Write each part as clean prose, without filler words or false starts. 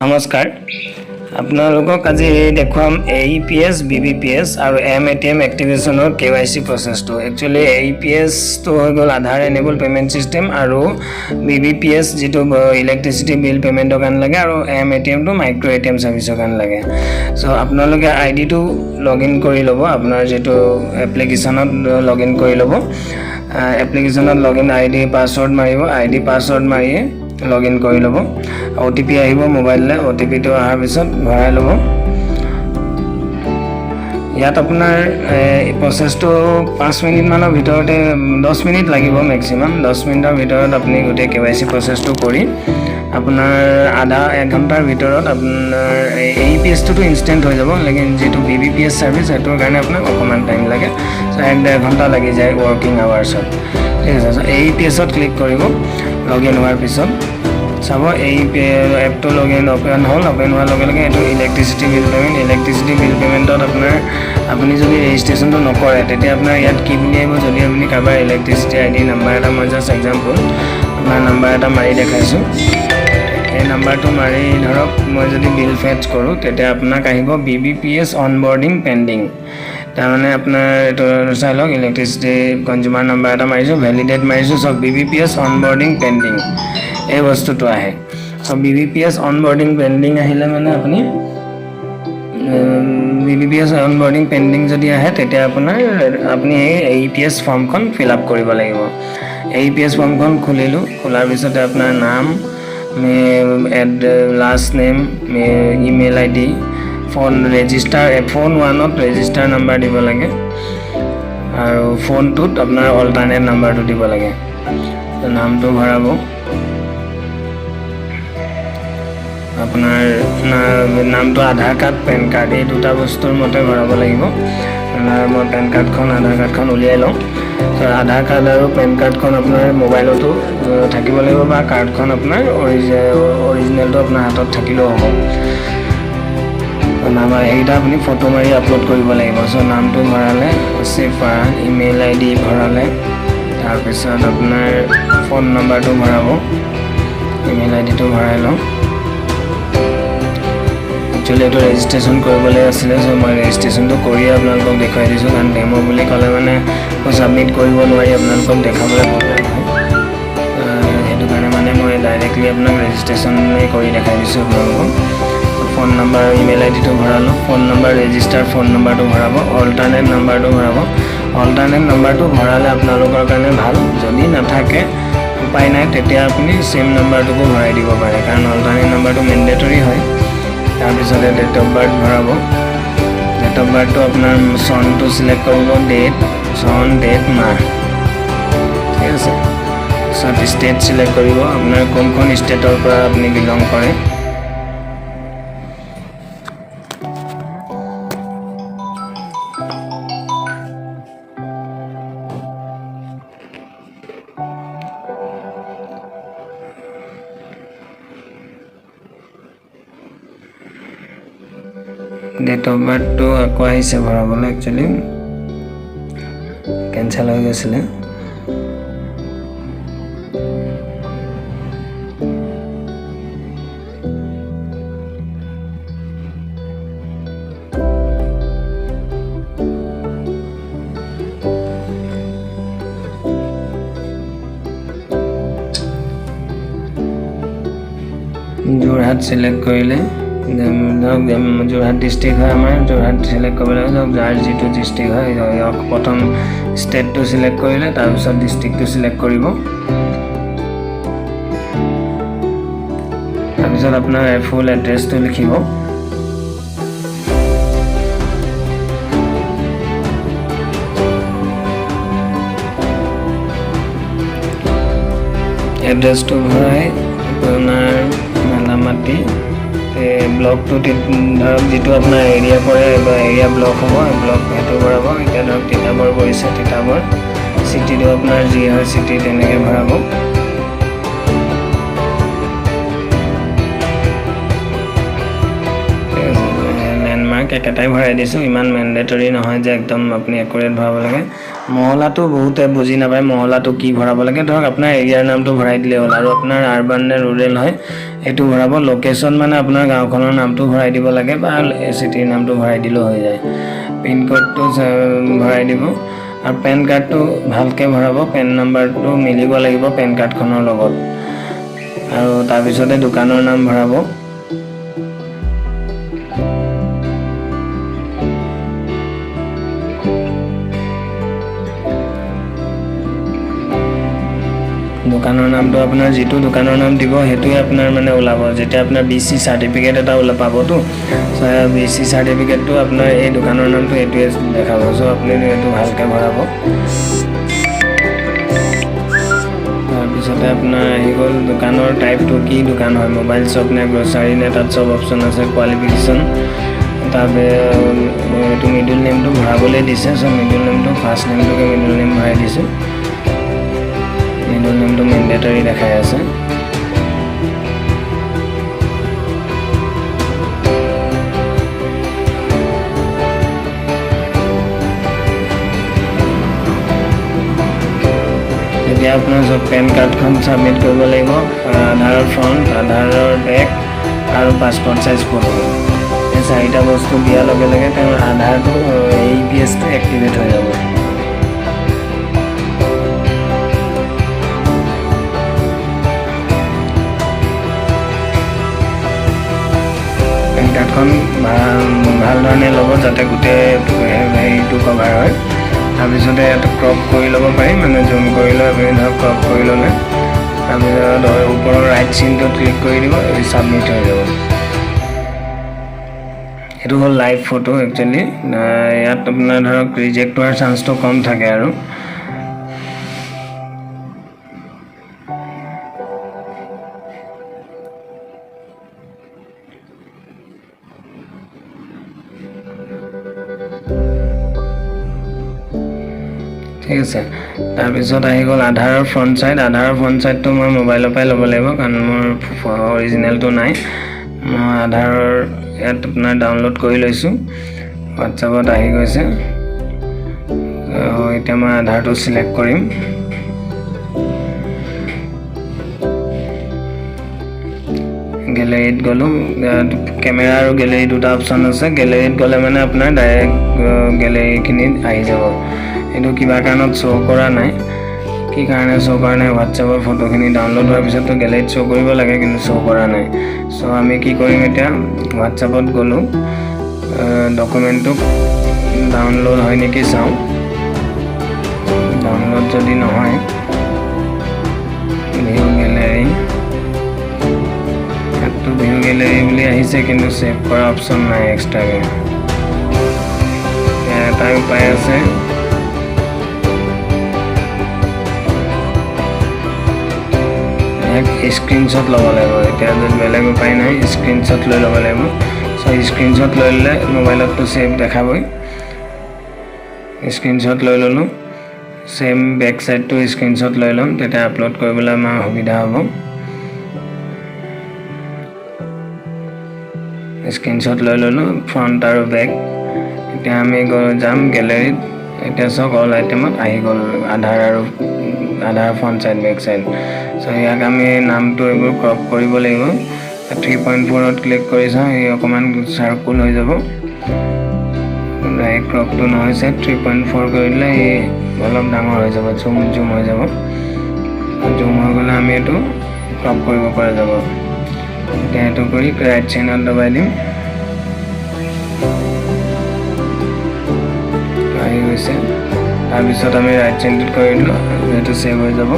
নমস্কাৰ, আপোনালোকক আজি দেখুৱাম A E P S, B B P S আৰু এম এ টি এম এক্টিভেশ্যনৰ কেৱাইচি প্ৰচেছটো। একচুৱেলি এ ই পি এছটো হৈ গ'ল আধাৰ এনেবল পে'মেণ্ট ছিষ্টেম আৰু বি বি পি এছ যিটো ইলেক্ট্ৰিচিটি বিল পে'মেণ্টৰ কাৰণে লাগে আৰু এম এ টি এমটো মাইক্ৰ' এ টি এম ছাৰ্ভিচৰ কাৰণে লাগে। চ' আপোনালোকে আই ডিটো লগ ইন কৰি ল'ব, আপোনাৰ যিটো এপ্লিকেশ্যনত লগ ইন কৰি ল'ব। এপ্লিকেশ্যনত লগ ইন আই ডি পাছৱৰ্ড মাৰিব, আই ডি পাছৱৰ্ড মাৰিয়ে লগ ইন কৰি ল'ব। অ' টি পি আহিব মোবাইললৈ, অ' টি পিটো অহাৰ পিছত ভৰাই ল'ব। ইয়াত আপোনাৰ প্ৰচেছটো 5 মিনিটমানৰ ভিতৰতে, 10 মিনিট লাগিব মেক্সিমাম। 10 মিনিটৰ ভিতৰত আপুনি গোটেই কেৱাইচি প্ৰচেছটো কৰি আপোনাৰ আধা এক ঘণ্টাৰ ভিতৰত আপোনাৰ এই ই পি এছটোতো ইনষ্টেণ্ট হৈ যাব। লেকিন যিটো B B P S service, সেইটোৰ কাৰণে আপোনাক অকণমান টাইম লাগে। চ' 1-1.5 ঘণ্টা লাগি যায় ৱৰ্কিং আৱাৰ্ছত। ঠিক আছে। চ' এ ই পি এছত ক্লিক কৰিব। লগ ইন হোৱাৰ পিছত চাব, এই এপটো লগ ইন অ'পেন হ'ল। অ'পেন হোৱাৰ লগে লগে এইটো electricity bill payment. Electricity bill পে'মেণ্টত আপোনাৰ আপুনি যদি ৰেজিষ্ট্ৰেশ্যনটো নকৰে, তেতিয়া আপোনাৰ ইয়াত কি বুলি আহিব? যদি আপুনি কাৰোবাৰ ইলেক্ট্ৰিচিটি আই ডি নাম্বাৰ এটা, মই জাষ্ট এক্সাম্পল আপোনাৰ নাম্বাৰ এটা মাৰি দেখাইছোঁ। এই নাম্বাৰটো মাৰি ধৰক মই যদি বিল ফেচ কৰোঁ, তেতিয়া আপোনাক আহিব বিবিপিএছ অনবৰ্ডিং পেণ্ডিং। তাৰমানে আপোনাৰ এইটো চাই লওক, ইলেক্ট্ৰিচিটি কনজিউমাৰ নাম্বাৰ এটা মাৰিছোঁ, ভেলিডেট মাৰিছোঁ, চব বিবিপিএছ অনবৰ্ডিং পেণ্ডিং এই বস্তুটো আহে। চ' বিবিপিএছ অনবৰ্ডিং পেণ্ডিং আহিলে মানে আপুনি বিবিপিএছ অনবৰ্ডিং পেণ্ডিং যদি আহে, তেতিয়া আপোনাৰ আপুনি এই এ ই পি এছ ফৰ্মখন ফিল আপ কৰিব লাগিব। এ ই পি এছ ফৰ্মখন খুলিলোঁ। খোলাৰ পিছতে আপোনাৰ নাম, add last name, email ID, phone, register, phone ওৱানত register number দিব লাগে আৰু ফোনটোত আপোনাৰ অল্টাৰনেট নাম্বাৰটো দিব লাগে। নামটো ভৰাব, আপোনাৰ নামটো আধাৰ কাৰ্ড, পেন কাৰ্ড এই দুটা বস্তুৰ মতে ভৰাব লাগিব। আপোনাৰ মই পেন কাৰ্ডখন, আধাৰ কাৰ্ডখন উলিয়াই লওঁ। ত' আধাৰ কাৰ্ড আৰু পেন কাৰ্ডখন আপোনাৰ মোবাইলতো থাকিব লাগিব বা কাৰ্ডখন আপোনাৰ অৰিজিনেলটো আপোনাৰ হাতত থাকিলেও হ'ব। নাম সেইকেইটা আপুনি ফটো মাৰি আপলোড কৰিব লাগিব। চ' নামটো ভৰালে, ফাৰান, ইমেইল আই ডি ভৰালে, তাৰপিছত আপোনাৰ ফোন নম্বৰটো ভৰাব, ইমেইল আই ডিটো ভৰাই লওঁ। একচুৱেলি এইটো ৰেজিষ্ট্ৰেশ্যন কৰিবলৈ আছিলে। চ' মই ৰেজিষ্ট্ৰেশ্যনটো কৰিয়ে আপোনালোকক দেখুৱাই দিছোঁ, কাৰণ ডেম' বুলি ক'লে মানে ছাবমিট কৰিব নোৱাৰি, আপোনালোকক দেখাবলৈ প্ৰব্লেম হয়। সেইটো কাৰণে মানে মই ডাইৰেক্টলি আপোনাক ৰেজিষ্ট্ৰেশ্যনেই কৰি দেখাই দিছোঁ আপোনালোকক। ফোন নম্বৰ, ইমেইল আই ডিটো ভৰালোঁ। ফোন নম্বৰ, ৰেজিষ্টাৰ ফোন নম্বৰটো ভৰাব, অল্টাৰনেট নাম্বাৰটো ভৰাব। অল্টাৰনেট নাম্বাৰটো ভৰালে আপোনালোকৰ কাৰণে ভাল। যদি নাথাকে, উপায় নাই, তেতিয়া আপুনি ছেইম নাম্বাৰটোকো ভৰাই দিব পাৰে, কাৰণ অল্টাৰনেট নাম্বাৰটো মেণ্ডেটৰী হয়। তাৰপিছতে ডেট অফ বাৰ্থ ভৰাব। ডেট অফ বাৰ্থটো আপোনাৰ চনটো চিলেক্ট কৰিব, ডেট, চন, ডেট, মাহ। ঠিক আছে। তাৰপিছত ষ্টেট চিলেক্ট কৰিব, আপোনাৰ কোনখন ষ্টেটৰ পৰা আপুনি বিলং কৰে। ডেট অফ বাৰ্থটো আকৌ আহিছে ভৰাবলৈ, একচুৱেলি কেঞ্চেল হৈ গৈছিলে। যোৰহাট চিলেক্ট কৰিলে, ধৰক যোৰহাট ডিষ্ট্ৰিক্ট হয় আমাৰ, যোৰহাট চিলেক্ট কৰিব লাগিব। ধৰক যাৰ যিটো ডিষ্ট্ৰিক্ট হয়, প্ৰথম ষ্টেটটো চিলেক্ট কৰিলে, তাৰপিছত ডিষ্ট্ৰিক্টটো চিলেক্ট কৰিব। তাৰপিছত আপোনাৰ ফুল এড্ৰেছটো লিখিব। এড্ৰেছটো ভৰাই আপোনাৰ মেলামাটি, এই ব্লকটো, ধৰক যিটো আপোনাৰ এৰিয়া পৰে বা এৰিয়া ব্লক হ'ব, ব্লক সেইটো ভৰাব। এতিয়া ধৰক তিতাবৰ পৰিছে, তিতাবৰ। চিটিটো আপোনাৰ যি হয় চিটি, তেনেকৈ ভৰাব। ঠিক আছে। লেণ্ডমাৰ্ক একেটাই ভৰাই দিছোঁ। ইমান মেণ্ডেটৰী নহয় যে একদম আপুনি একুৰেট ভৰাব লাগে। মহলাটো বহুতে বুজি নাপায়, মহলাটো কি ভৰাব লাগে। ধৰক আপোনাৰ এৰিয়াৰ নামটো ভৰাই দিলেই হ'ল আৰু আপোনাৰ আৰবান নে ৰুৰেল হয়। এইটো ভৰাব। লোকেশ্যন মানে আপোনাৰ গাঁওখনৰ নামটো ভৰাই দিব লাগে বা চিটিৰ নামটো ভৰাই দিলেও হৈ যায়। পিনক'ডটো ভৰাই দিব আৰু পেন কাৰ্ডটো ভালকৈ ভৰাব। পেন নাম্বাৰটো মিলিব লাগিব পেন কাৰ্ডখনৰ লগত। আৰু তাৰপিছতে দোকানৰ নাম ভৰাব। দোকানৰ নামটো আপোনাৰ যিটো দোকানৰ নাম দিব সেইটোৱে আপোনাৰ মানে ওলাব। যেতিয়া আপোনাৰ বি চি চাৰ্টিফিকেট এটা ওলা পাবতো, বি চি চাৰ্টিফিকেটটো আপোনাৰ এই দোকানৰ নামটো এইটোৱে দেখাব। চ' আপুনি এইটো ভালকৈ ভৰাব। তাৰপিছতে আপোনাৰ আহি গ'ল দোকানৰ টাইপটো, কি দোকান হয়, মোবাইল শ্বপ নে গ্ৰ'চাৰী নে, তাত চব অপশ্যন আছে। কোৱালিফিকেশ্যন, তাৰপিছত এইটো মিডল নেমটো ভৰাবলৈ দিছে। চ' মিডল নেমটো, ফাৰ্ষ্ট নেমটোকে মিডল নেম ভৰাই দিছোঁ। মিডল নেমটো মেণ্ডেটৰী দেখাই আছে। এতিয়া আপোনাৰ চব পেন কাৰ্ডখন ছাবমিট কৰিব লাগিব, আধাৰৰ ফ্ৰণ্ট, আধাৰৰ বেক আৰু পাছপৰ্ট চাইজ ফটো। এই চাৰিটা বস্তু দিয়াৰ লগে লগে তেওঁৰ আধাৰটো, ই পি এছটো এক্টিভেট হৈ যাব। পেন কাৰ্ডখন ভাল ভাল ধৰণে ল'ব যাতে গোটেই হেৰিটো কভাৰ হয়। তাৰপিছতে ইয়াত ক্ৰপ কৰি ল'ব পাৰি, মানে জুম কৰি লৈ আপুনি ধৰক ক্ৰপ কৰি ল'লে। তাৰপিছত ওপৰৰ ৰাইট চিনটোত ক্লিক কৰি দিব, এই ছাবমিট হৈ যাব। এইটো হ'ল লাইভ ফটো। একচুৱেলি ইয়াত আপোনাৰ ধৰক ৰিজেক্ট হোৱাৰ চান্সটো কম থাকে। আৰু ঠিক আছে, তাৰপিছত আহি গ'ল আধাৰৰ ফ্ৰণ্ট চাইড। আধাৰৰ ফ্ৰণ্ট চাইডটো মই মোবাইলৰ পৰাই ল'ব লাগিব, কাৰণ মোৰ অৰিজিনেলটো নাই। মই আধাৰৰ ইয়াত আপোনাৰ ডাউনলোড কৰি লৈছোঁ, হোৱাটছএপত আহি গৈছে। এতিয়া মই আধাৰটো চিলেক্ট কৰিম। গেলেৰীত গ'লোঁ। কেমেৰা আৰু গেলেৰী দুটা অপশ্যন আছে। গেলেৰীত গ'লে মানে আপোনাৰ ডাইৰেক্ট গেলেৰীখিনিত আহি যাব। এইটো কিবা কাৰণত শ্ব' কৰা নাই। কি কাৰণে শ্ব' কৰা নাই? হোৱাটছএপৰ ফটোখিনি ডাউনলোড হোৱাৰ পিছততো গেলেৰীত শ্ব' কৰিব লাগে, কিন্তু শ্ব' কৰা নাই। চ' আমি কি কৰিম এতিয়া? হোৱাটছএপত গ'লোঁ, ডকুমেণ্টটো ডাউনলোড হয় নেকি চাওঁ। ডাউনলোড যদি নহয়, ভিউ গেলেৰী। ইয়াততো ভিউ গেলেৰী বুলি আহিছে, কিন্তু ছেভ কৰা অপশ্যন নাই এক্সট্ৰাকৈ। এটাই উপায় আছে, ইয়াক স্ক্ৰীনশ্বট ল'ব লাগিব। এতিয়া যদি বেলেগ উপায় নাই, স্ক্ৰীনশ্বট লৈ ল'ব লাগিব। চ' স্ক্ৰীনশ্বট লৈ ল'লে মোবাইলততো ছেভ দেখাবই। স্ক্ৰীনশ্বট লৈ ল'লোঁ। ছেম বেক চাইডটো স্ক্ৰীনশ্বট লৈ ল'ম, তেতিয়া আপলোড কৰিবলৈ আমাৰ সুবিধা হ'ব। স্ক্ৰীনশ্বট লৈ ল'লোঁ ফ্ৰণ্ট আৰু বেক। এতিয়া আমি গৈ যাম গেলেৰীত। এতিয়া চাওক, অল আইটেমত আহি গ'ল আধাৰ আৰু আধাৰ ফ্ৰণ্ট চাইড, বেক চাইড। চ' ইয়াক আমি নামটো এইবোৰ ক্ৰপ কৰিব লাগিব। 3.4ত ক্লিক কৰি চাওঁ, ই অকণমান চাৰ্কুল হৈ যাব। ডাইৰেক্ট ক্ৰপটো নহৈছে। 3.4 কৰি দিলে ই অলপ ডাঙৰ হৈ যাব, জুম জুম হৈ যাব। জুম হৈ গ'লে আমি এইটো ক্ৰপ কৰিব পৰা যাব। এতিয়া এইটো কৰি ৰাইট চাইনত দবাই দিম, আহি গৈছে। তাৰপিছত আমি ৰাইট চাইনটোত কৰি দিলোঁ, সেইটো ছেভ হৈ যাব।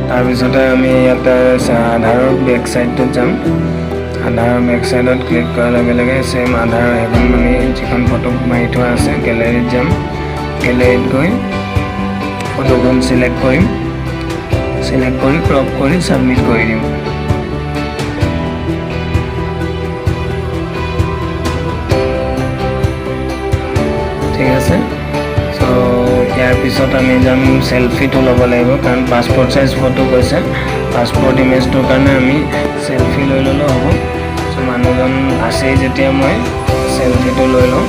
তাৰপিছতে আমি ইয়াতে আধাৰৰ বেক চাইডটোত যাম। আধাৰৰ বেক চাইডত ক্লিক কৰাৰ লগে লগে ছেম আধাৰৰ সেইখন আমি যিখন ফটো মাৰি থোৱা আছে, গেলেৰীত যাম। গেলেৰীত গৈ ফটোখন চিলেক্ট কৰিম। চিলেক্ট কৰি ক্ৰপ কৰি ছাবমিট কৰি দিম। ঠিক আছে। চ' ইয়াৰ পিছত আমি যাম, চেলফিটো ল'ব লাগিব, কাৰণ পাছপৰ্ট চাইজ ফটো কৈছে। পাছপৰ্ট ইমেজটোৰ কাৰণে আমি চেলফি লৈ ল'লেও হ'ব। চ' মানুহজন আছেই যেতিয়া মই চেলফিটো লৈ লওঁ।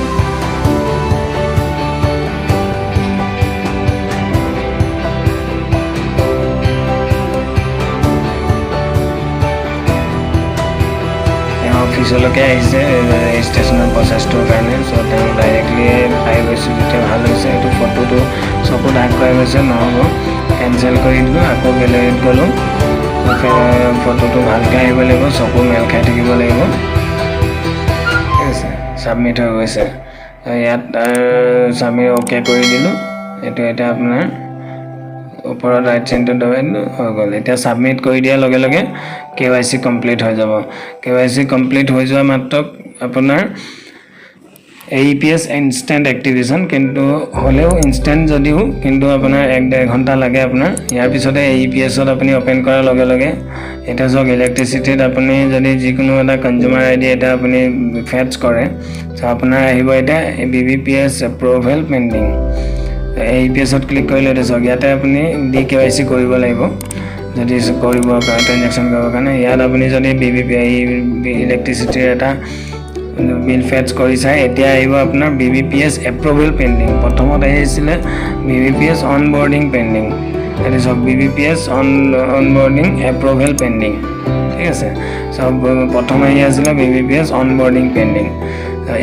অফিচলৈকে আহিছে ৰেজিষ্ট্ৰেশ্যনৰ প্ৰচেছটোৰ কাৰণে। চ' তেওঁ ডাইৰেক্টলি পাই গৈছোঁ যেতিয়া ভাল হৈছে। এইটো ফটোটো চকু দাগ খুৱাই গৈছে, নহ'ব, কেঞ্চেল কৰি দিলোঁ। আকৌ গেলেৰীত গ'লোঁ। ফটোটো ভালকৈ আহিব লাগিব, চকু মেল খাই থাকিব লাগিব। ঠিক আছে, ছাবমিট হৈ গৈছে। ইয়াত ছাবমিট অ'কে কৰি দিলোঁ। এইটো এতিয়া আপোনাৰ ওপৰত ৰাইট চিনটো দবাই দিলোঁ, হৈ গ'ল। এতিয়া ছাবমিট কৰি দিয়াৰ লগে লগে কেৱাইচি কমপ্লিট হৈ যাব। কেৱাইচি কমপ্লিট হৈ যোৱা মাত্ৰক আপোনাৰ এইইপিএছ ইনষ্টেণ্ট এক্টিভেশ্যন। কিন্তু হ'লেও ইনষ্টেণ্ট যদিও কিন্তু আপোনাৰ এক ডেৰ ঘণ্টা লাগে আপোনাৰ। ইয়াৰ পিছতে এইইপিএছত আপুনি অ'পেন কৰাৰ লগে লগে এতিয়া চাওক, ইলেক্ট্ৰিচিটিত আপুনি যদি যিকোনো এটা কনজিউমাৰ আইডি এটা আপুনি ফেটচ কৰে, চ' আপোনাৰ আহিব এতিয়া বিবিপিএছ এপ্ৰুভেল পেণ্ডিং। এইইপিএছত ক্লিক কৰিলে এতিয়া চাওক, ইয়াতে আপুনি ডি কেৱাইচি কৰিব লাগিব যদি কৰিব ট্ৰেনজেকশ্যন কৰিবৰ কাৰণে। ইয়াত আপুনি যদি বিবিপি ইলেক্ট্ৰিচিটিৰ এটা বিল ফেটচ কৰি চাই, এতিয়া আহিব আপোনাৰ বিবিপিএছ এপ্ৰুভেল পেণ্ডিং। প্ৰথমত আহিছিলে বিবিপিএছ অন বৰ্ডিং পেণ্ডিং। এইটো চাওক, BBPS on boarding approval pending। ঠিক আছে। চ' প্ৰথম আহি আছিলে বিবিপিএছ অন বৰ্ডিং পেণ্ডিং।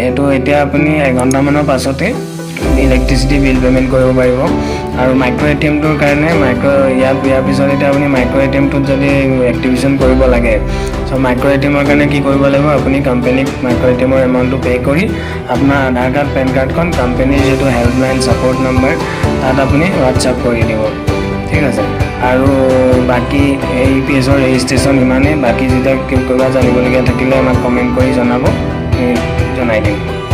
এইটো এতিয়া আপুনি এঘণ্টামানৰ পাছতে ইলেক্ট্ৰিচিটি বিল পে'মেণ্ট কৰিব পাৰিব। আৰু মাইক্ৰ' এটিএমটোৰ কাৰণে মাইক্ৰ' ইয়াত ইয়াৰ পিছত এতিয়া আপুনি মাইক্ৰ' এটিএমটোত যদি এক্টিভেশ্যন কৰিব লাগে, চ' মাইক্ৰ' এটিএমৰ কাৰণে কি কৰিব লাগিব? আপুনি কোম্পেনীক মাইক্ৰ' এটিএমৰ এমাউণ্টটো পে' কৰি আপোনাৰ আধাৰ কাৰ্ড, পেন কাৰ্ডখন কোম্পেনীৰ যিটো হেল্পলাইন ছাপৰ্ট নম্বৰ, তাত আপুনি হোৱাটছআপ কৰি দিব। ঠিক আছে। আৰু বাকী এইইপিএছৰ ৰেজিষ্ট্ৰেশ্যন ইমানেই। বাকী যেতিয়া কিবা জানিবলগীয়া থাকিলে আমাক কমেণ্ট কৰি জনাব, আমি জনাই দিম।